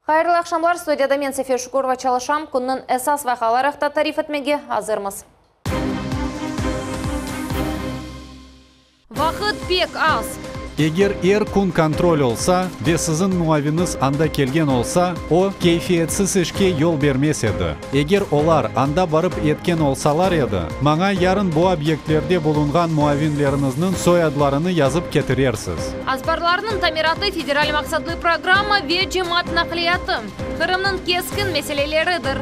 Hayırlı aqşamlar, studiyada men Sefiye Şukurova çalışam. Künniñ esas vaqiaları aqta tarif etmege azırmız. Vaqıt pek az. Eger er kün kontrol olsa ve siziñ muaviniz anda kelgen olsa, o, keyfiyetsiz işke yol bermez edi. Eger olar anda barıp etken olsalar edi, maña yarın bu obyektlerde bulunğan muavinleriñizniñ soyadlarını yazıp ketirersiz. Azbarlarnıñ tamiratı federal maqsatlı programma ve cemaat naqliyatı, Qırımnıñ keskin meseleleridir.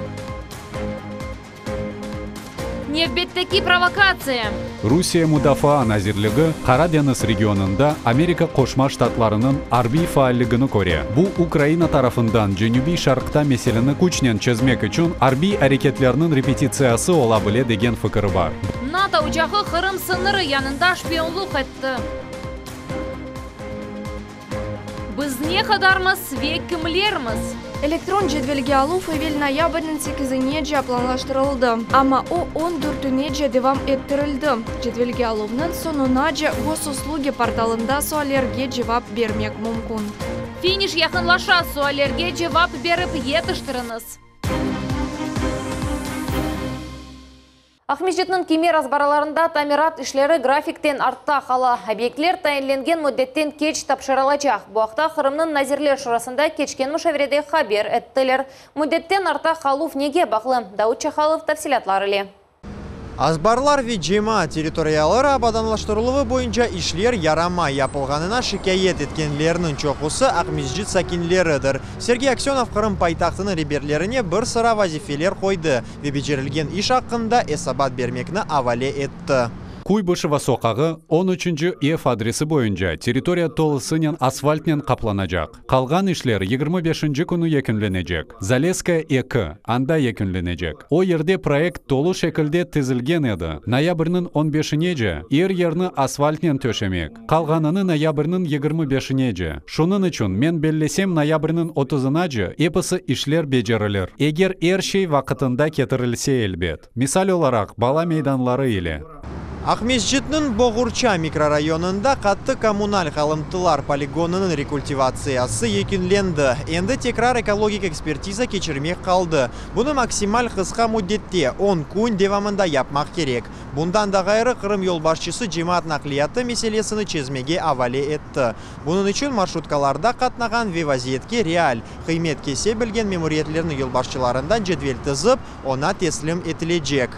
Nevbetteki provokatsiya. Rusiye Mudafaa nazirligi Qara deñiz regionında Amerika Qoşma Ştatlarınıñ arbiy faalligini köre. Bu, Ukraina tarafından cenübiy-şarqta meseleni küçnen çezmek içün arbiy areketlerniñ repetitsiyası ola bile degen fikiri bar. NATO uçağı Qırım sıñırı yanında şpionluq etti. Biz ne qadarmız ve kimlermiz? Elektron cedvelge aluv evel noyabrniñ sekizinece planlaştırıldı, amma o on dörtünece devam ettirildi. Cedvelge aluvnıñ soñunace Gosuslugi portalında suallerge cevap bermek mümkün. Finiş yaqınlaşa, suallerge cevap berip yetiştiriñiz! Aqmescitniñ kimer azbaralarında tamirat işleri grafikten artta qala. Obyektler tayinlengen müddetten keç tapşırılacaq. Bu aqta Qırımnıñ Nazirler Şurasında keçken muşaverede haber ettiler. Müddetten artta qaluv nege bağlı? Davut Çahalov tafsilâtlar ile. Azbarlar ve cemaat territoriyaları abadanlaştırıluvı boyunca işler yaramay yapılğanına şikâyet etkenlerniñ çoqusı Aqmescit sakinleridir. Sergey Aksönov Qırım paytahtınıñ reberlerine bir sıra vazifeler qoydı ve becerilgen iş aqqında esabat bermekni avale etti. Kuybışeva soqağı, on üçünci ev adresi boyunca territoriya tolusınen asfaltnen qaplanacaq. Qalğan işler 25-nci künü yekünlenecek. Zalesskaya 2, anda yekünlenecek. O yerde proyekt tolu şekilde tizilgen edi, noyabrniñ on beşinece er yerni asfaltnen töşemek, qalğanını noyabrniñ 25-inece. Şunıñ içün, men bellesem noyabrniñ otuzınace episi işler becerilir, eger er şey vaqıtında ketirilse elbet. Misal olaraq, bala meydanları ile. Aqmescitniñ Boğurça mikrorayonında qattı kommunal qalımtılar poligonınıñ rekultivatsiyası yekünlendi. Endi tekrar ekologik ekspertiza keçirmek qaldı. Bunı maksimal qısqa müddette, on kün devamında yapmaq kerek. Bundan da ğayrı, Qırım yolbaşçısı cemaat naqliyatı meselesini çezmege avale etti. Bunıñ içün marşrutkalarda qatnağan ve vaziyetke real qıymet kese bilgen memuriyetlerniñ yolbaşçılarından cedvel tizip, oña teslim etilecek.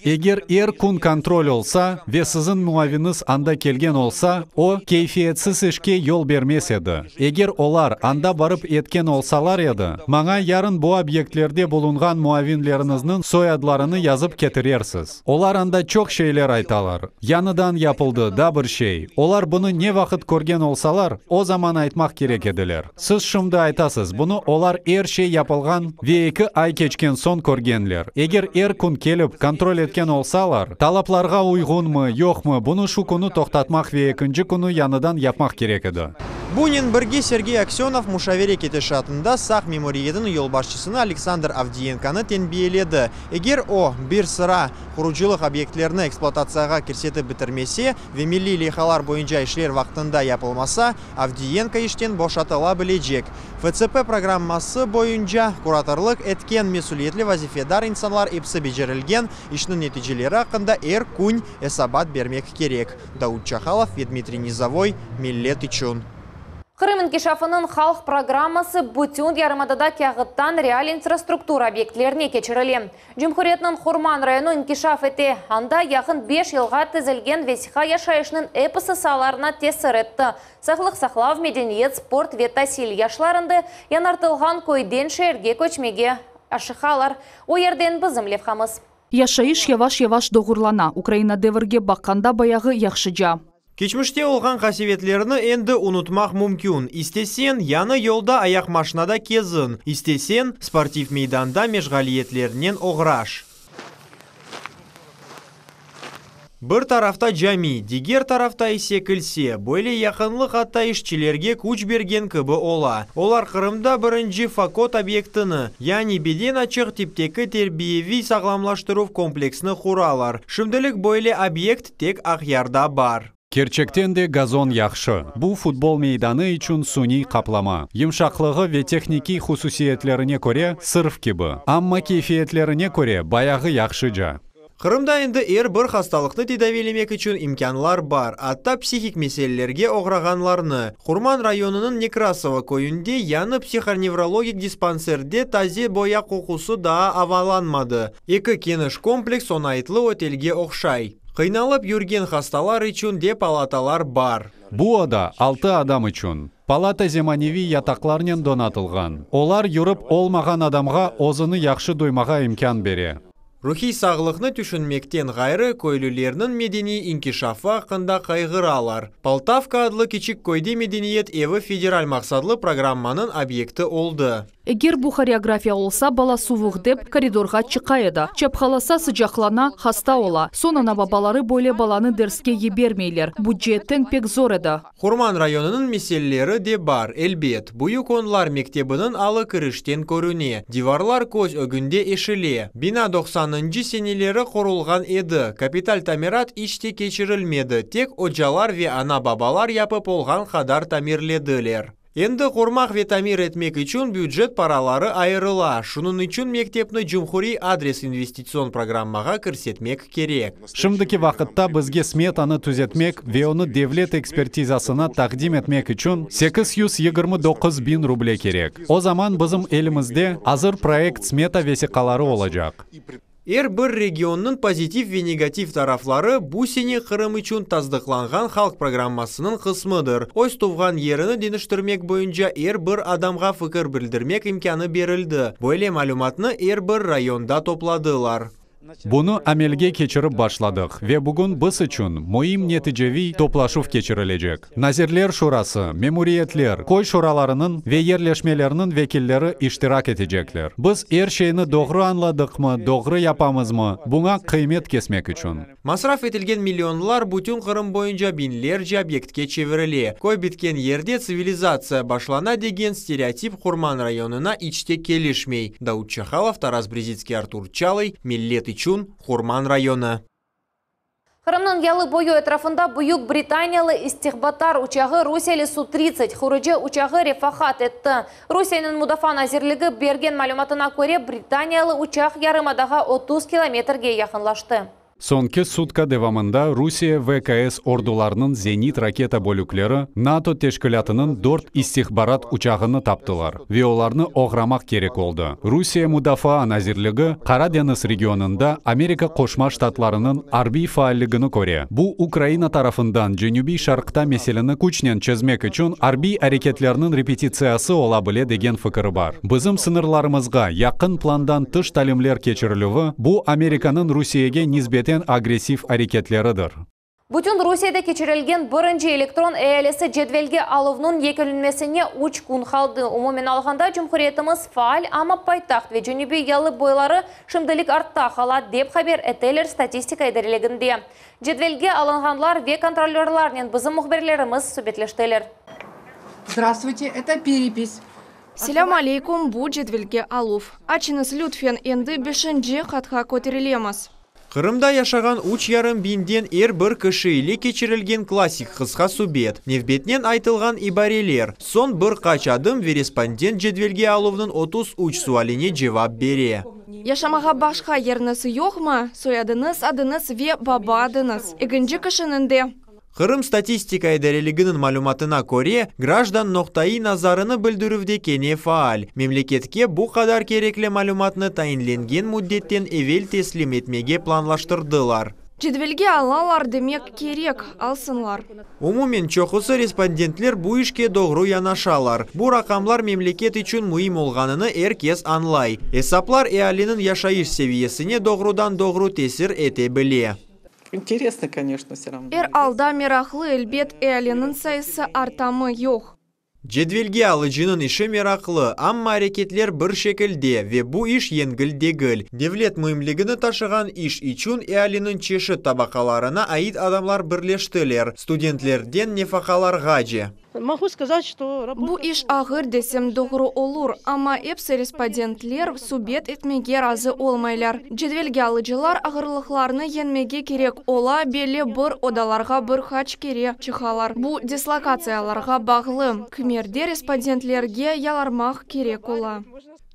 Eger er kün kontrol olsa ve siziñ muaviniz anda kelgen olsa, o, keyfiyetsiz işke yol bermez edi. Eger olar anda barıp etken olsalar edi, maña yarın bu obyektlerde bulunğan muavinleriñizniñ soyadlarını yazıp ketirersiz. Olar anda çoq şeyler aytalar. Yañıdan yapıldı, da bir şey. Olar bunı ne vaqıt körgen olsalar, o zaman aytmaq kerek ediler. Siz şimdi aytasız, bunı olar er şey yapılğan ve eki ay keçken soñ körgenler. Eger er kün kelip kontrol etken olsalar, talaplarğa uyğunmı, yoqmı, bunı şu künü toqtatmaq ve ekinci künü yañıdan yapmaq kerek edi. Bunen birge Sergey Aksönov muşavere ketişatında Saq memuriyetiniñ yolbaşçısını Aleksandr Ovdiyenkonı tenbiyeledi. Eger o, bir sıra qurucılıq obyektlerini ekspluatatsiyağa kirsetip bitirmese ve milliy leyhalar boyunca işler vaqtında yapılmasa, Ovdiyenko işten boşatıla bilecek. FCP programması boyunca kuratorlıq etken mesüliyetli vazifedar insanlar episi becerilgen işniñ neticeleri aqqında er kün esabat bermek kerek. Daud Çahalov ve Dmitriy Nizovoy, Millet içün. Qırım inkişafınıñ halq programması bütün yarımadada kâğıttan real infrastruktura obyektlerine keçirile. Cumhuriyetniñ Qurman rayonı inkişaf ete, anda yaqın beş yılğa tizilgen vesiqa yaşayışnıñ episi saalarına tesir etti, sağlıq saqlav, medeniyet, sport ve tasil. Yaşlar endi yañartılğan köyden şeerge köçmege aşıqalar. O yerden bizim levhamız. Yaşayış yavaş-yavaş doğurlana. Ukraina devirge baqqanda bayağı yahşıca. Keçmişte olğan qasevetlerni endi unutmaq mümkün. İsteseñ, yañı yolda ayaqmaşinada kezin, isteseñ, sportiv meydanda meşğaliyetlernen oğraş. Bir tarafta cami, diger tarafta ise kilse. Böyle yaqınlıq atta işçilerge küç bergen kibi ola. Olar Qırımda birinci FAKOT obyektini, yani beden açıq tipteki terbiyeviy-sağlamlaştıruv kompleksini quralar. Şimdilik böyle obyekt tek Aqyarda bar. Kerçekten de gazon yahşı. Bu futbol meydanı içün suniy qaplama. Yımşaqlığı ve tehnikiy hususiyetlerine köre sırf kibi. Amma keyfiyetlerine köre bayağı yahşıca. Qırımda endi er bir hastalıqnı tedaviylemek içün imkânlar bar, atta psihik meselelerge oğrağanlarnı. Qurman rayonınıñ Nekrasovo köyünde yañı psihonevrologik dispanserde taze boya qoqusı daa avalanmadı. Eki keniş kompleks oñaytlı ötelge oqşay. Qıynalıp yürgen hastalar içün de palatalar bar. Bu oda altı adam içün. Palata zemaneviy yataqlarnen donatılğan. Olar yürip olmağan adamğa özüni yahşı duymağa imkân bere. Ruhiy sağlıqnı tüşünmekten ğayrı, köylülerniñ medeniy inkişafı aqqında qayğıralar. Poltavka adlı kiçik köyde medeniyet evi federal maqsatlı programmanıñ obyekti oldı. Eger bu horeografiya olsa, bala suvuq dep, koridorğa çıqa edi. Çapqalasa, sıcaqlana, hasta ola. Soñ ana-babaları böyle balanı derske yibermeyler. Bu ceetten pek zor edi. Qurman rayonınıñ meseleleri de bar, elbet. Büyük Onlar mektebiniñ alı kirişten körüne. Divarlar köz ögünde eşile. Bina doqsanıncı seneleri qurulğan edi. Kapital tamirat iç te keçirilmedi, tek ocalar ve ana-babalar yapıp olğan qadar tamirlediler. Endi qurmaq ve tamir etmek içün bücet paraları ayırıla, şunıñ içün mektepni cumhuriy adres investitsion programmağa kirsetmek kerek. Şimdiki vaqıtta bizge smetanı tüzetmek ve onı devlet ekspertizasına taqdim etmek içün 829 biñ ruble kerek. O zaman bizim elimizde azır proyekt-smeta vesiqaları olacaq. Er bir regionnıñ pozitiv ve negativ tarafları bu sene Qırım içün tasdıqlanğan halq programmasınıñ qısmıdır. Öz tuvğan yerini deñiştirmek boyunca er bir adamğa fikir bildirmek imkânı berildi. Böyle malümatnı er bir rayonda topladılar. Bunı amelge keçirip başladıq ve bugün biz içün müim neticeviy toplaşuv keçirilecek. Nazirler Şurası, memuriyetler, köy şuralarınıñ ve yerleşmelerniñ vekilleri iştirak etecekler. Biz er şeyni doğru añladıqmı, doğru yapamızmı, buña qıymet kesmek içün. Masraf etilgen millionlar bütün Qırım boyunca biñlerce obyektke çevirile. Köy bitken yerde tsivilizatsiya başlana degen stereotip Qurman rayonına iç te kelişmey. Daud Çahalov, Taras Brezitskiy, Artur Çalıy, Millet içün, Qurman rayonı. Qırımnıñ yalı boyu etrafında Büyük Britaniyalı istihbatar uçağı rusiyeli Su-30 qırıcı uçağı refaqat etti. Rusiyeniñ Mudafaa nazirligi bergen malümatına köre, britaniyalı uçaq yarımadağa 30 kilometrge yaqınlaştı. Soñki sutka devamında Rusiye VKS ordularınıñ zenit raketa bölükleri NATO teşkilâtınıñ dört istihbarat uçağını taptılar ve olarnı oğramaq kerek oldı. Rusiye Mudafaa nazirligi Qara deñiz regionında Amerika Qoşma Ştatlarınıñ arbiy faalligini köre. Bu, Ukraina tarafından cenübiy-şarqta meseleni küçnen çezmek içün arbiy areketlerniñ repetitsiyası ola bile degen fikiri bar. Bizim sıñırlarımızğa yaqın plandan tış talimler keçirilüvi, bu Amerikanıñ Rusiyege nisbeten agressiv areketleridir. Bütün Rusiyede keçirilgen birinci elektron ealisi cedvelge aluvnıñ yekünlenmesine üç kün qaldı. Umumen alğanda, cumhuriyetimiz faal, amma paytaht ve cenübiy yalı boyları şimdilik artta qala, dep haber eteler statistika idareliginde. Cedvelge alınğanlar ve kontrollörlarnen bizim mühbirlerimiz subetleştiler. Здравствуйте, это перепись. Selâm aleyküm, bu cedvelge aluv. Açıñız, lütfen, endi beşinci qatqa köterilemiz. Qırımda yaşağan 3,5 biñden er bir kişi ile keçirilgen klassik qısqa subet, nevbetnen aytılğan ibareler, soñ bir qaç adım ve respondent cedvelge aluvnıñ 33 sualine cevap bere. Yaşamağa başqa yeriñiz yoqmı? Soyadıñız, adıñız ve baba adıñız. Ekinci kişiniñ de. Qırım statistika idareliginiñ malümatına köre, grajdan noqtaiy nazarını bildirüvde kene faal. Memleketke bu qadar kerekli malümatnı tayinlengen müddetten evel teslim etmege planlaştırdılar. Cedvelge alalar demek kerek, alsınlar. Umumen çoqusı respondentler bu işke doğru yanaşalar. Bu raqamlar memleket içün müim olğanını er kes añlay. Esaplar ealiniñ yaşayış seviyesine doğrudan-doğru tesir ete bile. Интересно, конечно, все равно. Er alda meraqlı, elbet, ealiniñ sayısı artamı, yoq. Cedvelge alıcınıñ işi meraqlı, amma areketler bir şekilde ve bu iş yengil degil. Devlet müimligini taşığan iş içün ealiniñ çeşit tabaqalarına ait adamlar birleştiler, studentlerden nefaqalarğace. Mogu сказать, что работа... Bu iş ağır desem doğru olur, amma episi respondentler subet etmege razı olmaylar. Cedvelge alıcılar ağırlıqlarnı yeñmege kerek ola, belli bir odalarğa bir qaç kere çıqalar. Bu dislokatsiyalarğa bağlı. Kimerde respondentlerge yalvarmaq kerek ola.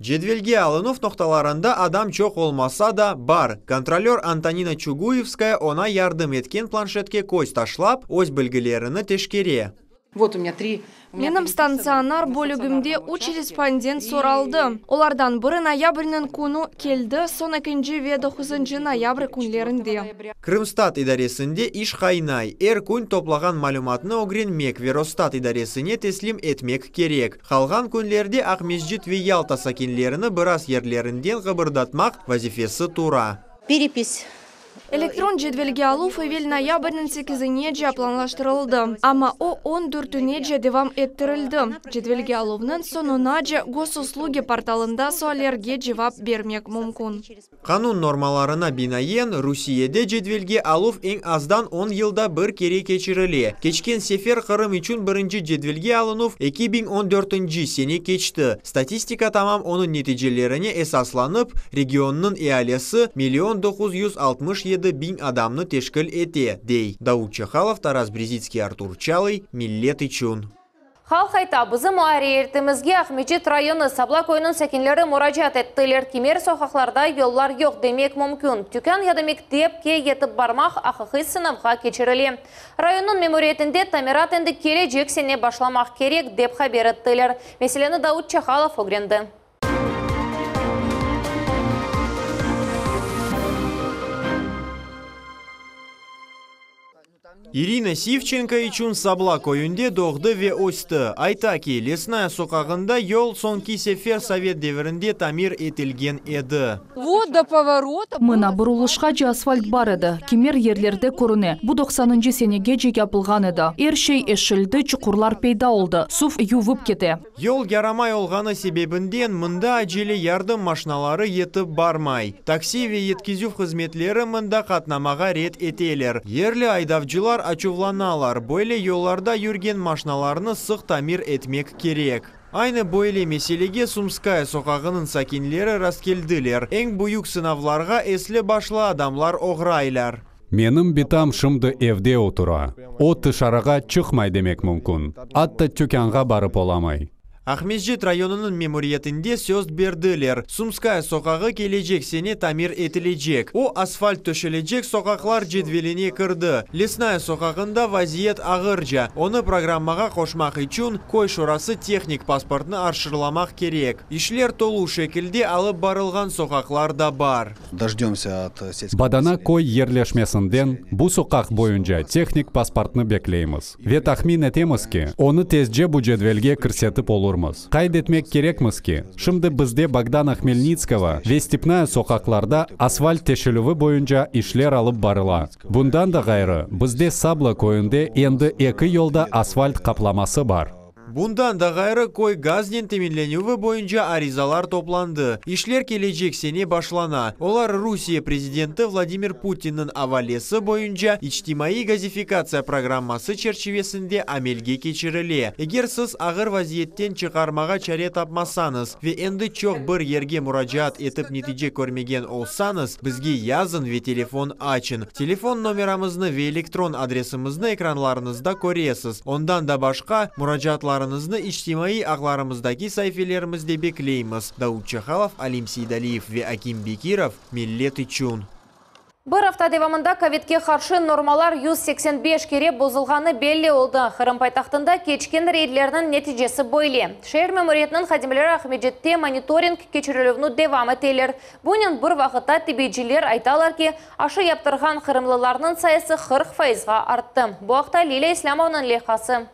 Cedvelge alınuv noqtalarında adam çoq olmasa da, bar. Kontrolör Antonina Çuguyevskaya oña yardım etken planşetke köz taşlap, öz bilgilerini teşkere. Вот у меня три... Menim statsionar bölügimde üç respondent soraldı. Olardan biri noyabrniñ künü keldi, soñ ekinci ve doquzıncı noyabr künlerinde. Krımstat idaresinde iş qaynay. Er kün toplağan malümatnı ögrenmek ve Rosstat idaresine teslim etmek kerek. Qalğan künlerde Aqmescit ve Yalta sakinlerini biraz yerlerinden qıbırdatmaq vazifesi tura. Перепись. Elektron cedvelge aluv evel noyabrniñ sekizinece planlaştırıldı, amma o 14-nece devam ettirildi. Cedvelge aluvnıñ soñunace Gosuslugi portalında suallerge cevap bermek mümkün. Qanun normalarına binaen, Rusiyede cedvelge aluv eñ azdan 10 yılda bir kere keçirile. Keçken sefer Qırım içün birinci cedvelge alınuv 2014 sene keçti. Statistika tamam onıñ neticelerine esaslanıp, regionnıñ ealisi 1 967 000 adamnı teşkil ete, dey. Davut Çahalov, Taras Brezitskiy, Artur Çalıy, Millet içün. Halq ayta, bizim muarririyetimizge Aqmescit rayonı Sabla köyüniñ sakinleri muracaat ettiler. Kimer soqaqlarda yollar yoq demek mümkün. Tükân ya da mektepke yetip barmaq aqiqiy sınavğa keçirile. Rayonnıñ memuriyetinde tamirat endi kelecek sene başlamaq kerek, dep haber ettiler. Meseleni Davut Çahalov ögrendi. İrina Sivçenko içün Sabla köyünde doğdı ve östi. Ayta ki, Lesnaya soqağında yol soñki sefer sovet devirinde tamir etilgen edi. Вот до поворота. Mına burulışqace asfalt bar edi. Kimer yerlerde körüne. Bu 90-ncı senegece yapılğan edi. Er şey eşildi, çuqurlar peyda oldı. Suv yuvıp kete. Yol yaramay olğanı sebebinden mında acele yardım maşinaları yetip barmay. Taksi ve yetkizüv hızmetleri mında qatnamağa red eteler. Yerli aydavcılar açuvlanalar. Böyle yollarda yürgen maşinalarnı sıq tamir etmek kerek. Aynı böyle meselege Sumskaya soqağınıñ sakinleri rastkeldiler. Eñ büyük sınavlarğa esli başlı adamlar oğraylar. Menim bitam şimdi evde otura. O tışarığa çıqmay demek mümkün. Atta tükânğa barıp olamay. Aqmescit rayonınıñ memuriyetinde söz berdiler. Sumskaya soqağı kelecek sene tamir etilecek. O asfalt töşelecek soqaqlar cedveline kirdi. Lesnaya soqağında vaziyet ağırca. Onı programmağa qoşmaq içün köy şurası tehnik pasportnı azırlamaq kerek. İşler tolu şekilde alıp barılğan soqaqlar da bar. Дождемся от сельского Badana köy yerleşmesinden bu soqaq boyunca tehnik pasportnı bekleymiz. Ve tahmin etemiz ki, onı tezce bu cedvelge kirsetip olurmız. Qayd etmek kerekmiz ki, şimdi bizde Bogdana Hmelnitskogo ve Stepnaya soqaqlarda asfalt töşelüvi boyunca işler alıp barıla. Bundan da ğayrı, bizde Sabla köyünde endi eki yolda asfalt qaplaması bar. Bundan da ğayrı köy gaznen teminlenüvi boyunca arizalar toplandı. İşler kelecek sene başlana. Olar Rusiye prezidenti Vladimir Putinniñ avalesi boyunca içtimaiy gazifikatsiya programması çerçivesinde amelge keçirile. Eger siz ağır vaziyetten çıqarmağa çare tapmasañız ve endi çoq bir yerge muracaat etip netice körmegen olsañız, bizge yazıñ ve telefon açıñ. Telefon nomeramıznı ve elektron adresimizni ekranlarıñızda köresiz. Ondan da başqa muracaatlarıñıznı içtimaiy ağlarımızdaki saifelerimizde bekleymiz. Davut Çahalov, Alim Seydaliyev ve Akim Bekirov Millet içün. Bir afta devamında kovidke qarşı normalar 185 kere bozulğanı belli oldı. Qırım paytahtında keçken reydlerniñ neticesi böyle. Şeer memuriyetiniñ hadimleri Aqmescitte monitoring keçirilüvini devam eteler. Bunen bir vaqıtta tibbiyciler aytalar ki, aşı yaptırğan qırımlılarnıñ sayısı 40 faizğa arttı. Bu aqta Lilya İslâmovanıñ leyhası.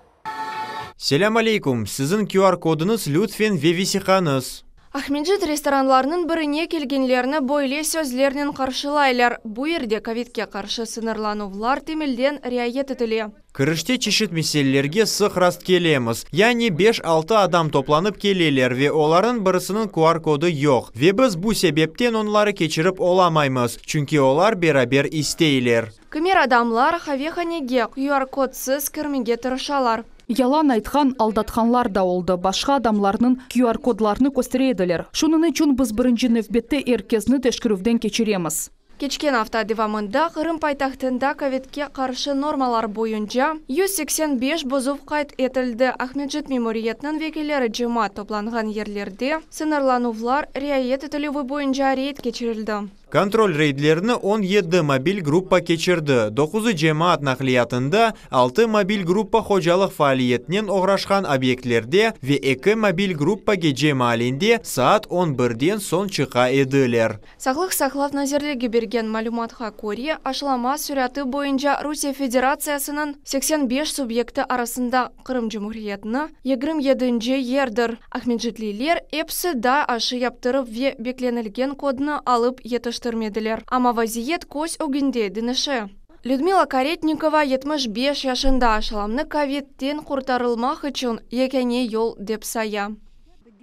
Selâm aleyküm. Siziñ QR koduñız lütfen ve vesiqañız. Aqmescit restoranlarınıñ birine kelgenlerni böyle sözlernen qarşılaylar. Bu yerde kovidke qarşı sıñırlanuvlar temelden riayet etile. Kirişte çeşit meselelerge sıq rastkelemiz. Yani 5-6 adam toplanıp keleler ve olarnıñ birisiniñ QR kodu yoq. Ve biz bu sebepten onları keçirip olamaymız. Çünki olar beraber isteyler. Kimer adamlar qavehanege QR kodsız kirmege tırışalar. Yalan aytqan, aldatqanlar da oldı, başqa adamlarnıñ QR-kodlarını köstere ediler. Şunıñ içün biz birinci nevbette er kesni teşkerüvden keçiremiz. Keçken afta devamında Qırım paytahtında kövidke qarşı normalar boyunca 185 bozuv qayd etildi. Aqmescit memuriyetiniñ vekilleri cemaat toplanğan yerlerde sıñırlanuvlar riayet etilüvi boyunca reyd keçirildi. Kontrol reydlerini 17 mobil gruppa keçirdi, doquzı cemaat naqliyatında, altı mobil gruppa hocalıq faaliyetinen oğraşqan obyektlerde ve eki mobil gruppa gece maalinde saat 11-den soñ çıqa ediler. Sağlıq saqlav nazirligi bergen malümatqa köre, aşılama süratı boyunca Rusiye Federatsiyasınıñ 85 subyekti arasında Qırım Cumhuriyetini 27-nci yerdir. Aqmescitliler episi da aşı yaptırıp ve beklenilgen kodnı alıp yetiştirmediler. Amma vaziyet köz ögünde deñişe. Lüdmila Karetnikova 75 yaşında aşılamnı kövidten qurtarılmaq içün yekâne yol dep saya.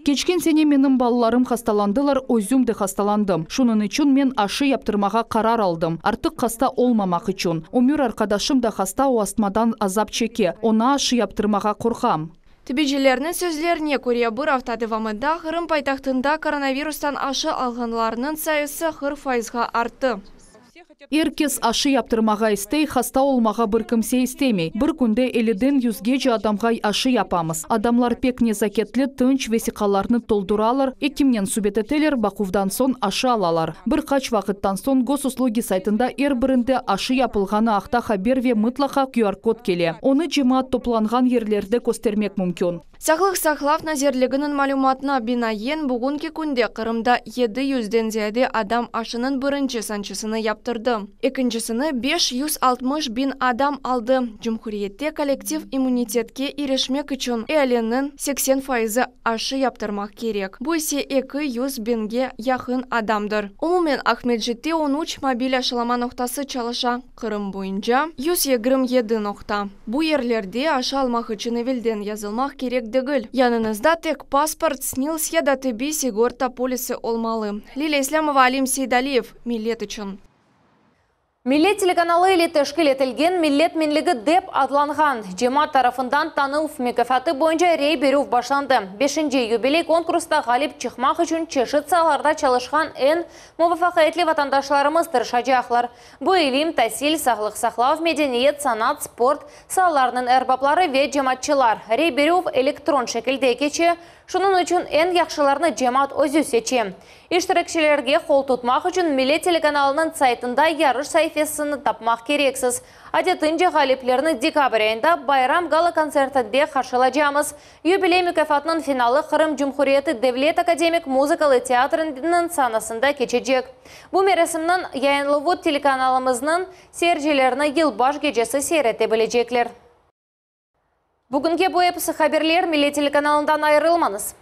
Keçken sene menim balalarım hastalandılar, özüm de hastalandım. Şunıñ içün men aşı yaptırmağa qarar aldım. Artıq hasta olmamaq içün. Ömür arqadaşım da hasta o astmadan azap çeke. Oña aşı yaptırmağa qorqam. Tibbiycilerniñ sözlerine köre, bir afta devamında Qırım paytahtında koronavirustan aşı alğanlarnıñ sayısı 40 fayızğa arttı. Er kes aşı yaptırmağa istey, hasta olmağa bir kimse istemey. Bir künde 50-den 100-gece adamğa aşı yapamız. Adamlar pek nezaketli, tınç vesiqalarnı tolduralar, ekimnen subet eteler, baquvdan soñ aşı alalar. Bir qaç vaqıttan soñ Gosuslugi saytında er birinde aşı yapılğanı aqta haber ve mıtlaqa QR-kod kele. Onı cemaat toplanğan yerlerde köstermek mümkün. Sağlıq saqlav nazirliginiñ malümatına binaen bugünki künde Qırımda 700-den ziyade adam aşınıñ birinci sançısını yaptırdı. Ekincisini 560 biñ adam aldı. Cumhuriyette kollektiv immunitetke irişmek içün ealiniñ 80 fayızı aşı yaptırmaq kerek. Bu ise 200 biñge yaqın adamdır. Umumen Aqmescitte 13 mobil aşılama noqtası çalışa. Qırım boyunca 127 noqta. Bu yerlerde aşı almaq içün evelden yazılmaq kerek degil. Yanıñızda tek pasport, SNİLS ya da tibbiy sigorta polisi olmalı. Lilâ İslâmova, Alim Seydaliyev, Millet içün. Millet telekanalı ile teşkil etilgen Millet Menligi dep adlanğan cemaat tarafından tanıluv mukâfatı boyunca rey berüv başlandı. Beşinci yubiley konkursta ğalip çıqmaq içün çeşit saalarda çalışqan eñ muvafaqiyetli vatandaşlarımız tırışacaqlar. Bu ilim, tasil, sağlıq saqlav, medeniyet, sanat, sport saalarınıñ erbapları ve cemaatçılar. Rey berüv elektron şekilde keçe, şunıñ içün eñ yahşılarnı cemaat özü seçe. İştirakçilerge qol tutmaq içün Millet telekanalınıñ saytında yarış saifesini tapmaq kereksiz. Adetince ğaliplerni dekabr ayında bayram gala-kontsertinde qarşılacamız. Yubiley mukâfatınıñ finalı Qırım Cumhuriyeti Devlet akademik muzıkalı teatriniñ sanasında keçecek. Bu merasimniñ yayınluvı telekanalımıznıñ seyircilerini yılbaş gecesi seyir ete bilecekler. Bugünge bu episi haberler Millet telekanalından ayırılmañız.